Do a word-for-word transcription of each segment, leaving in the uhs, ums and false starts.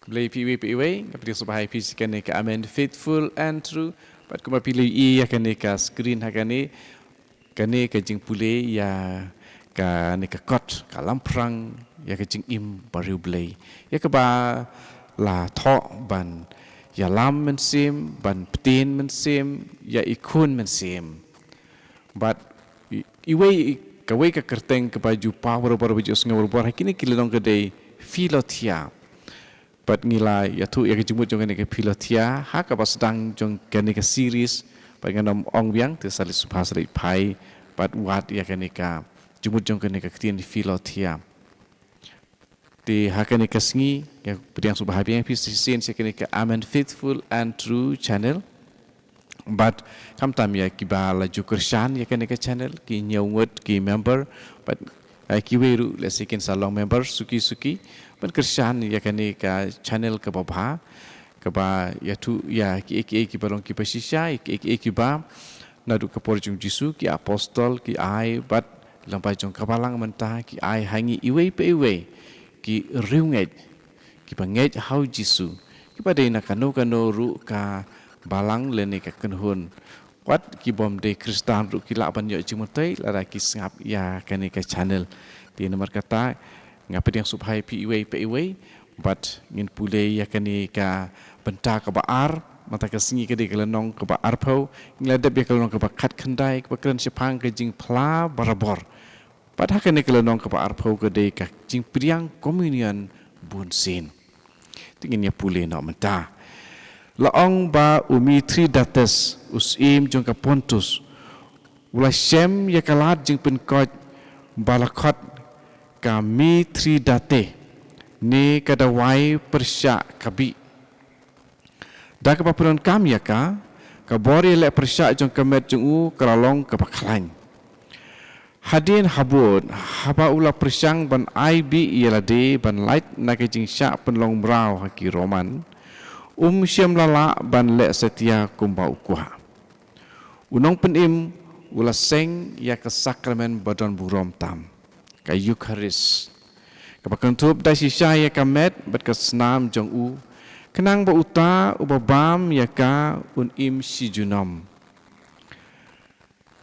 Blei phi iwei pa iwei, nga pdiang sngewbha ïa phi sha kane ka Amen Faithful and True. Bad kumba phi la ïohi ïa kane ka screen ha kane, kane ka jingpule ïa kane ka kot, ka lamphrang ïa ka jingim bariewblei. Ïa kaba la thoh ban ïalam mynsiem, ban bteng mynsiem, ïa i khun mynsiem. Bad i-, iwei, kawei ka kyrteng kaba ju paw barabor, ba ju sngew barabor ha kine ki lynnong ka dei Philothea. Bad ngi la ïathuh ïa ka jingmut jong kane ka Philothea ha kaba sdang jong kane ka series. Bad ngan ym ong biang, te sa leit sngewbha, sa leit phai bad wad ïa kane ka jingmut jong kane ka ktien Philothea. Te ha kane ka sngi nga pdiang sngewbha biang ïa phi shisien sha kane ka Amen Faithful and True channel. Bad khamtam ïa kiba la ju kyrshan ïa kane ka channel, ki hynñiew ngut ki member, bad, eh, kiwei ruh lehse kin sa long member suki suki ban kyrshan ïa kane ka channel kaba bha, kaba ïathuh ïa kiei kiei kiba long kiba shisha, ïa kiei kiei kiba naduh ka por jong u Jisu, ki apostol ki ai, bad lyngba jong ka balang mynta ki ai ha ngi iwei pa iwei ki riewngeit, kiba ngeit ha u Jisu, kiba dei na kano kano ruh ka balang lane ka kynhun. Wat ki bym dei Khristan ruh ki lah ban ïoh jingmyntoi lada ki sngap ïa kane ka channel. Te namar kata nga pdiang sngewbha ïa phi iwei pa iwei, bad ngin pule ïa kane ka bynta kaba ar. Mynta ka sngi ka dei ka lynnong kaba arphew, ngi la dep ïa ka lynnong kaba khatkhyndai, kaba kren shaphang ka jingphla barabor. Bad ha kane ka lynnong kaba arphew ka dei ka jingpdiang communion bunsien. Te ngin ïa pule noh mynta. La ong ba u Mithridates, u syiem jong ka Pontus, u la shem ïa ka lad jingpynkoit ba la khot ka Mithridate, ne ka dawai pyrshah ka bih. Da kaba pyndonkam ïa ka, ka bor ïaleh pyrshah jong ka met jong u ka la long kaba khlaiñ. Hadien habud, haba u la pyrshang ban ai bih ïa lade ban lait na ka jingshah pynlong mraw ha ki Roman, um shym la lah ban leh satia kumba u kwah. U nongpynim u la seng ïa ka sakramen ba don burom tam, ka Eukharist, kaba kynthup da shisha ïa ka met bad ka snam jong u, khnang ba uta uba bam ïa ka un im shi junom.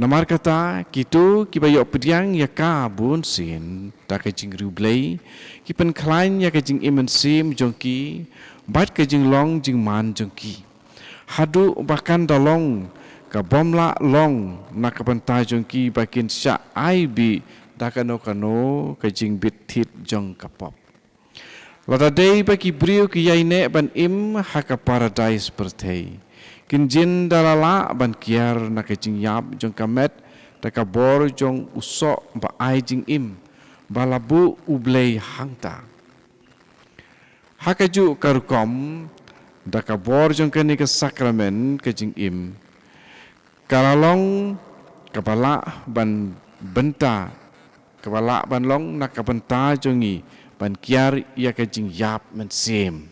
Namar kata, kito kiba ïoh pdiang ïa ka bunsien da ka jingriewblei, ki pynkhlaiñ ïa ka jingim mynsiem jong ki bad ka jinglong jingman jong ki, haduh ba kan da long ka bym lah long na ka bynta jong ki ba kin shah ai bih da kano kano ka jingbit thied jong ka pop. Lada dei ba ki briew ki ïaineh ban im ha ka paradais pyrthei, kin jin da la lah ban kiar na ka jingïap jong ka met da ka bor jong u soh ba ai jingim ba la buh U Blei hangta. Ha kajuh ka rukom, da ka bor jong kane ka sakramen ka jingim, ka la long kaba lah ban bynta, kaba lah ban long na ka bynta jong ngi ban kiar ïa ka jingïap mynsiem.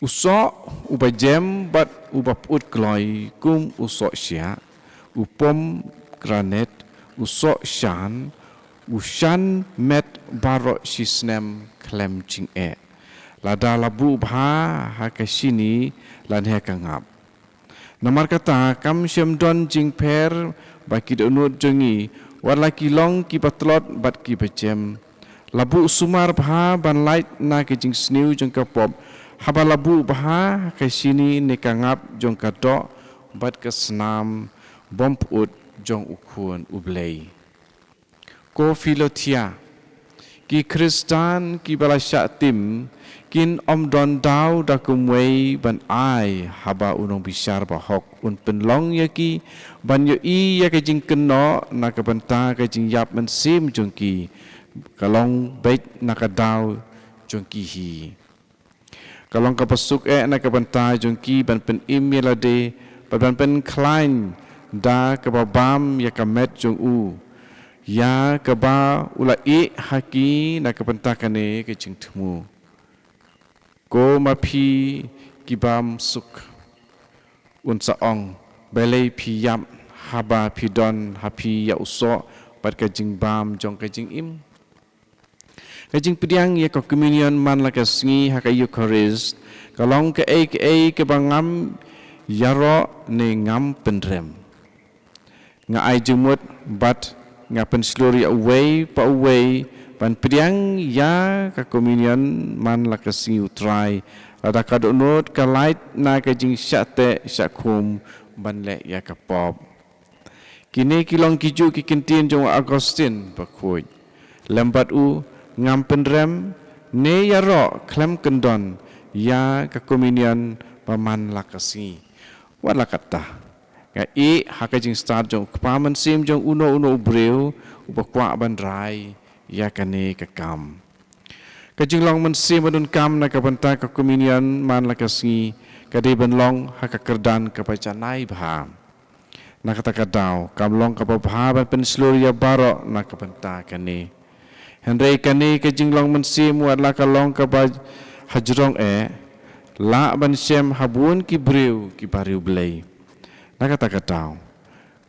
U soh uba jem bad uba pyut kloi kum u soh shiah, u pomgranet, u soh shan, u shan met baroh shi snem khlem jingeh. Lada la buh bha ha ka shini lane ha ka ngap. Namar kata kam shym don jingpher ba ki dohnud jong ngi, wat la ki long kiba tlot bad kiba jem, la buh sumar bha ban lait na ka jingsniew jong ka pop, haba la buh bha ha ka shini ne ka ngap jong ka doh bad ka snam bym pyut jong U Khun U Blei. Ko Philothea, ki Khristan kiba la shah tim kin ym don daw da kumwei ban ai haba u nongbishar bahok un pynlong ïa ki ban ïohi ïa ka jingkynnoh na ka bynta ka jingïap mynsiem jong ki, ka long beit na ka daw jong ki hi. Ka long kaba suk eh na ka bynta jong ki ban pynim ïa lade bad ban pynkhlaiñ da kaba bam ïa ka met jong u, ïa kaba u la ïeh ha ki na ka bynta kane ka jingthmu. Ko ma phi ki bamsuk, un sa ong, balei phi ïap haba phi don ha phi ïa u soh bad ka jingbam jong ka jingim? Ka jingpdiang ïa ka Communion man la ka sngi ha ka Eucharist ka long kaei kaei kaba ngam ïaroh ne ngam pynrem. Nga ai jingmut bad nga pynshlur ïa uwei pa uwei ban pdiang ïa ka Communion man la ka sngi U Trai, lada ka dohnud ka lait na ka jingshah teh shah khum ban leh ïa ka pop. Kine ki long kijuh ki kyntien jong u Augustine Bakhuid. Lem bad u, ngam pynrem ne ïaroh khlem kyndon ïa ka Communion ba man la ka sngi. Wat la katta, nga ïeh ha ka jingstad jong u Kpa Mynsiem jong uno uno u briew uba kwah ban rai ïa kane ka kam. Ka jinglong mynsiem ba donkam na ka bynta ka Communion man la ka sngi ka dei ban long ha ka kyrdan kaba janai bha. Na kata ka daw, kam long kaba bha ban pynshlur ïa baroh na ka bynta kane. Hynrei kane ka jinglong mynsiem wat la ka long kaba hajrong eh, lah ban shem ha bun ki briew kiba riewblei. Na kata ka daw,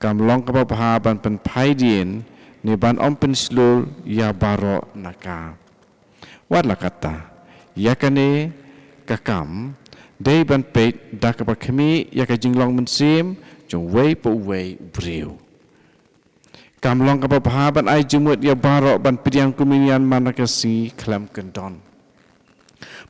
kam long kaba bha ban pynphai dien ne ban ym pynshlur ïa baroh na ka. Wat la katta, ïa kane ka kam dei ban peit da kaba khmih ïa ka jinglong mynsiem jong uwei pa uwei u briew. Kam long kaba bha ban ai jingmut ïa baroh ban pdiang Communion man la ka sngi khlem kyndon.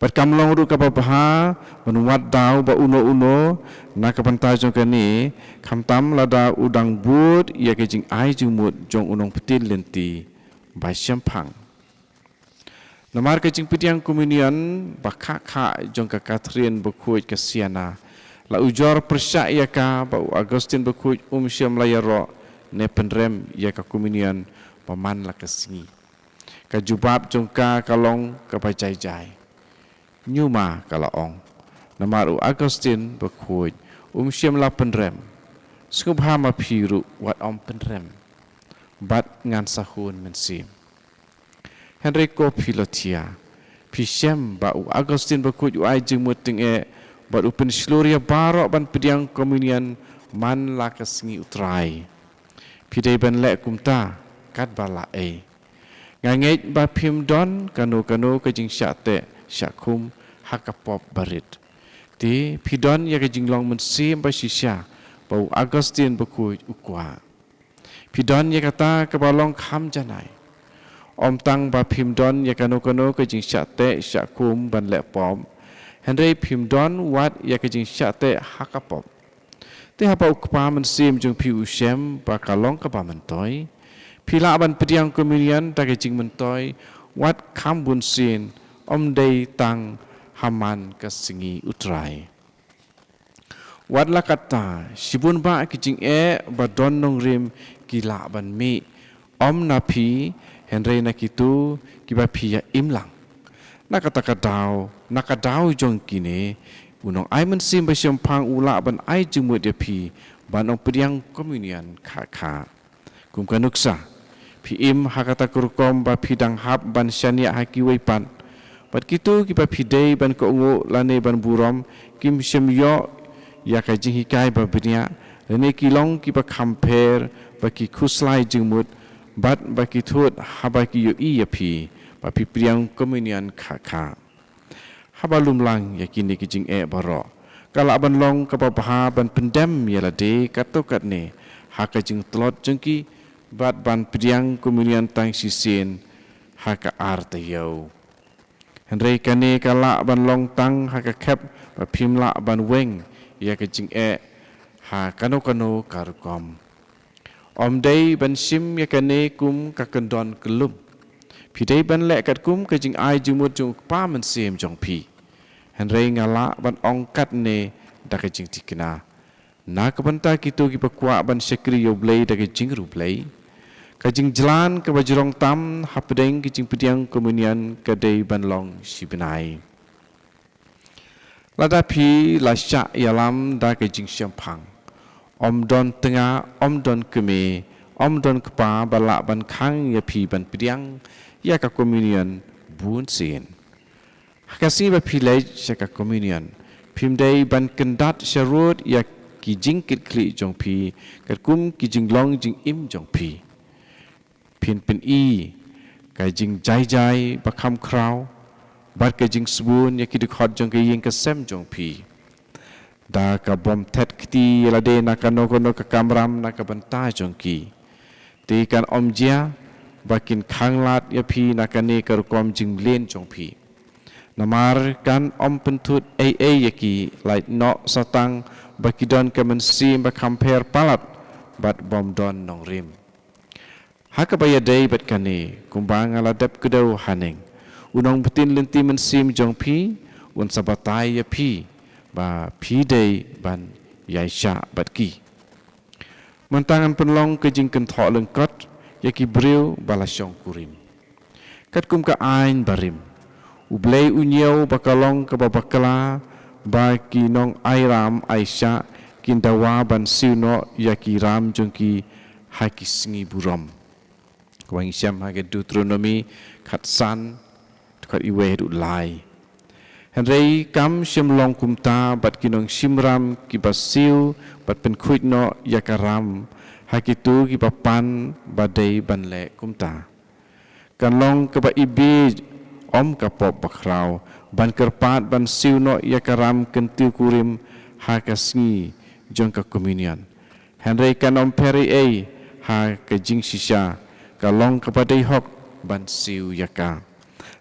Bad kam long ruh kaba bha ban wad daw ba uno uno na ka bynta jong kane, khamtam lada u dang bud ïa ka jingai jingmut jong u nongpyntin lynti ba shemphang. Namar ka jingpdiang Communion ba khah khah jong ka Catherine Bakhuid ka Siena la ujor pyrshah ïa ka ba u Augustine Bakhuid um shym la ïaroh ne pynrem ïa ka Communion ba man la ka sngi. Ka jubab jong ka ka long kaba jai jai. Ñiuma, ka la ong, namar u Augustine Bakhuid um shym la pynrem. Sngewbha ma phi ruh wat ym pynrem. Bad ngan sa hun mynsiem. Hynrei ko Philothea, phi shem ba u Augustine Bakhuid u ai jingmut tyngeh bad u pynshlur ïa baroh ban pdiang Communion man la ka sngi U Trai. Phi dei ban leh kumta katba lah ei. Nga ngeit ba phim don kano kano ka jingshah teh shah khum ha ka pop barit. Te phi don ïa ka jinglong mynsiem ba shisha ba u Augustine Bakhuid u kwah. Phi don ïa kata kaba long kham janai. Ym tang ba phim don ïa kano kano ka jingshah teh shah khum ban leh pop, hynrei phim don wat ïa ka jingshah teh ha ka pop. Te haba u Kpa Mynsiem jong phi u shem ba ka long kaba myntoi, phi lah ban pdiang Communion da ka jingmyntoi wat kham bun sien, ym dei tang ha man ka sngi U Trai. Wat la katta, shibun bah ki jingeh ba don nongrim ki lah ban mih, ym na phi, hynrei na kito kiba phi ïa im lang. Na kata ka daw, na ka daw jong kine, u nongai mynsiem ba shemphang u lah ban ai jingmut ïa phi ban ym pdiang Communion khah khah. Kum ka nuksa, phi im ha kata ka rukom ba phi dang hap ban shaniah ha kiwei pat. Bad kito kiba phi dei ban kohnguh lane ban burom kim shym ïoh ïa ka jinghikai ba bniah, lane ki long kiba kham pher, ba ki khuslai jingmut, bad ba ki thut haba ki ïohi ïa phi ba phi pdiang Communion khah khah. Haba lum lang ïa kine ki jingeh baroh, ka lah ban long kaba bha ban pyndem ïa lade katto katne ha ka jingtlot jong ki bad ban pdiang Communion tang shisien ha ka ar taïew. Hynrei kane ka lah ban long tang ha ka khep ba phim lah ban weng ïa ka jingeh ha kano kano ka rukom. Ym dei ban shim ïa kane kum ka kyndon kyllum. Phi dei ban leh katkum ka jingai jingmut jong u Kpa Mynsiem jong phi. Hynrei nga lah ban ong katne da ka jingthikna, na ka bynta kito kiba kwah ban shakri ïa U Blei da ka jingriewblei, ka jingjlan kaba jrong tam hapdeng ka jingpdiang Communion ka dei ban long shibnai. Lada phi la shah ïalam da ka jingshemphang, ym don tnga, ym don kmie, ym don kpa ba lah ban khang ïa phi ban pdiang ïa ka Communion bun sien. Ha ka sngi ba phi leit sha ka Communion, phim dei ban kyndat sharud ïa ki jingkitkhlieh jong phi katkum ki jinglong jingim jong phi. Phin pyni ka jingjaijai ba kham khraw, bad ka jingsbun ïa ki dkhot jong ka ïing ka sem jong phi. Da ka bym thet kti ïa lade na kano kano ka kamram na ka bynta jong ki. Te kan ym jia ba kin khanglad ïa phi na kane ka rukom jingmlien jong phi. Namar kan ym pynthut ei ei ïa ki, lait noh satang ba ki don ka mynsiem ba kham pher palat bad bym don nongrim. Ha kaba ïadei bad kane, kumba nga la dep kdew haneng, u nongbtin lynti mynsiem jong phi un sa batai ïa phi ba phi dei ban ïaishah bad ki. Mynta ngan pynlong ka jingkynthoh lyngkot ïa ki briew ba la shongkurim. Katkum ka aiñ barim, U Blei u ñiew ba ka long kaba bakla ba ki nongai ram ai shah kin dawa ban siew noh ïa ki ram jong ki ha ki sngi burom. Kaba ngi shem ha ka Deuteronomi khatsan, dkhot iwei haduh lai. Hynrei kam shym long kumta, bad ki nongshim ram kiba siew bad pynkhuid noh ïa ka ram ha kito kiba pan ba dei ban leh kumta. Kan long kaba ibiej, ym ka pop bakhraw, ban kyrpad ban siew noh ïa ka ram kyntiew kurim ha ka sngi jong ka komunion. Hynrei kan ym pher ei ei ha ka jingshisha, ka long kaba dei hok ban siew ïa ka.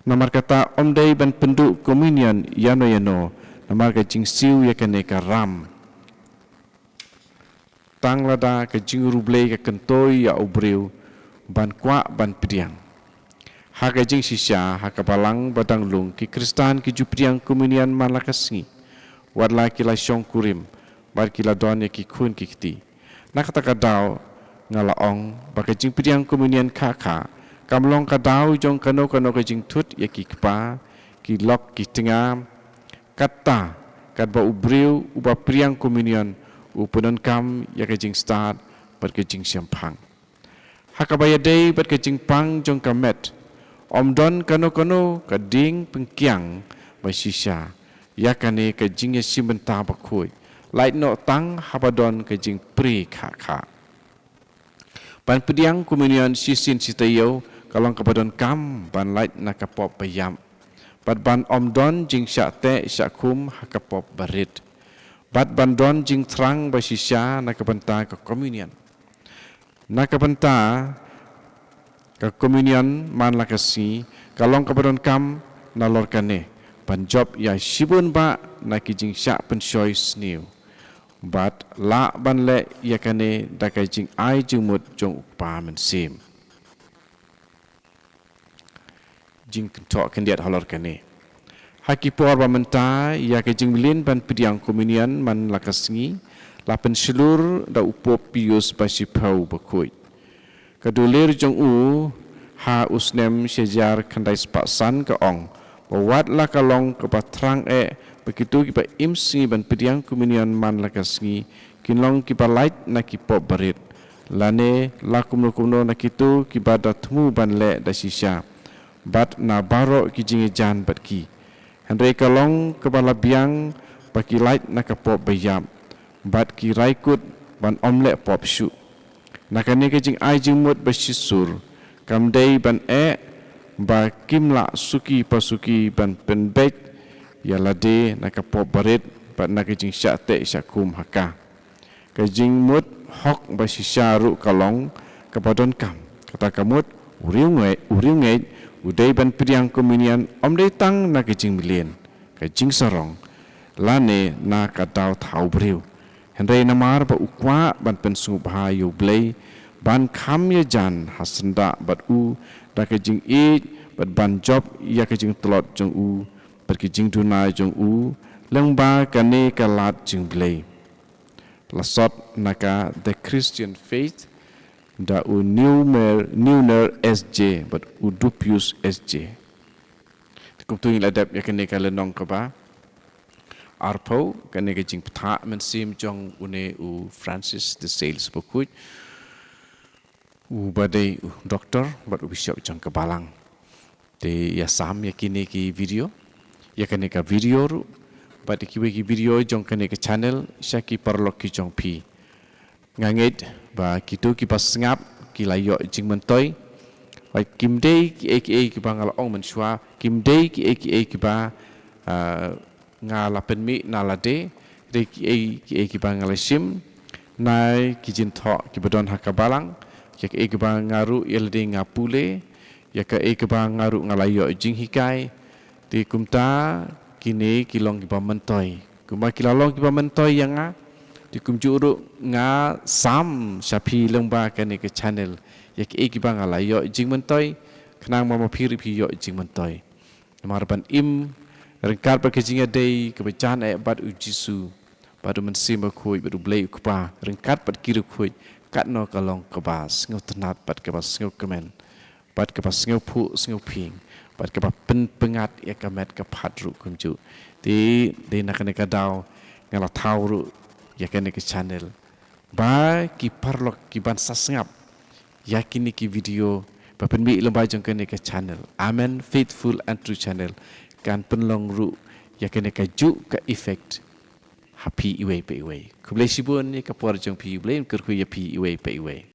Namar kata ym dei ban pynduh komunion ïano ïano namar ka jingsiew ïa kane ka ram, tang lada ka jingriewblei ka kynthoi ïa u briew ban kwah ban pdiang. Ha ka jingshisha, ha ka balang ba dang lung, ki Khristan ki ju pdiang komunion man la ka sngi, wat la ki la shongkurim bad ki la don ïa ki khun ki kti. Na kata ka daw, nga la ong ba ka jingpdiang komunion khah khah kam long ka daw jong kano kano ka jingthut ïa ki kpa, ki lok ki tnga, katta katba u briew uba pdiang komunion u pyndonkam ïa ka jingstad bad ka jingshemphang. Ha kaba ïadei bad ka jingpang jong ka met, ym don kano kano ka ding pynkiang ba shisha ïa kane ka jingïashim bynta bakhuid, lait noh tang haba don ka jingpri khah khah. Ban pdiang komunion shisien shi taïew ka long kaba donkam ban lait na ka pop ba ïap, bad ban ym don jingshah teh shah khum ha ka pop barit, bad ban don jingthrang ba shisha na ka bynta ka komunion. Na ka bynta ka komunion man la ka sngi ka long kaba donkam nalor kane, ban jop ïa shibun bah na ki jingshah pynshoi sniew, bad lah ban leh ïa kane da ka jingai jingmut jong u Kpa Mynsiem. Jingkynthoh khyndiat halor kane. Ha ki por ba mynta, ïa ka jingmlien ban pdiang komunion man la ka sngi la pynshlur da u Pope Pius ba shiphew bakhuid. Ka dulir jong u ha u snem shi hajar khyndai spah san ka ong ba wat la ka long kaba thrang eh ba kito kiba im sngi ban pdiang komunion man la ka sngi kin long kiba lait na ki pop barit, lane la kumno kumno na kito kiba da thmu ban leh da shisha bad na baroh ki jingïajan bad ki. Hynrei ka long kaba la biang ba ki lait na ka pop ba ïap bad ki rai kut ban ym leh pop shuh. Na kane ka jingai jingmut ba shisur, kam dei ban eh ba kim lah suki pa suki ban pynbeit ïa lade na ka pop barit bad na ka jingshah teh shah khum ha ka. Ka jingmut hok ba shisha ruh ka long kaba donkam. Kata ka mut, u riewngeit, u riewngeit u dei ban pdiang komunion ym dei tang na ka jingmlien, ka jingsarong, lane na ka daw thaw briew, hynrei namar ba u kwah ban pynsngewbha ïa u Blei, ban kham ïajan ha syndah bad u da ka jingïeit bad ban jop ïa ka jingtlot jong u bad ka jingduna jong u lyngba kane ka lad jong u Blei. La sot na ka The Christian Faith da u Neumer, Neuner S J bad u Dupuis S J. Te kumta ngi la dep ïa kane ka lynnong kaba arphew, kane ka jingbthah mynsiem jong une u Francis de Sales bakhuid, uba dei u doktor bad u bishop jong ka balang. Te ïa sam ïa kine ki video, ïa kane ka video ruh bad ïa kiwei ki video jong kane ka channel sha ki paralok ki jong phi. Nga ngeit ba kito kiba sngap ki la ïoh jingmyntoi. Like, kim dei kiei kiei kiba nga la ong mynshuwa, kim dei kiei kiei kiba, ah, nga la pynmih na lade, dei kiei kiei kiba nga la shim na ki jingthoh kiba don ha ka balang, ïa kiei kiba nga ruh ïa lade nga pule, ïa kiei kiba nga ruh nga la ïoh jinghikai. Te kumta kine ki long kiba myntoi. Kumba ki la long kiba myntoi ïa nga, te kumjuh ruh nga sam sha phi lyngba kane ka channel ïa kiei kiba nga la ïoh jingmyntoi, khnang ba ma phi ruh phi ïoh jingmyntoi. Namar ban im ryngkat bad ka jingïadei kaba jan eh bad U Jisu, bad U Mynsiem Bakhuid, bad U Blei U Kpa, ryngkat bad ki riewkhuid, katno ka long kaba sngewtynnat bad kaba sngewkmen, bad kaba sngewphuh sngewphieng, bad kaba pynpyngngad ïa ka met ka phad ruh kumjuh. Te dei na kane ka daw nga la thaw ruh ïa kane ka channel, ba ki paralok kiban sa sngap ïa kine ki video ba pynmih lyngba jong kane ka channel, Amen Faithful and True Channel, kan pynlong ruh ïa kane kajuh ka effect ha phi iwei pa iwei. Khublei shibun ïa ka por jong phi, U Blei un kyrkhu ïa phi iwei pa iwei.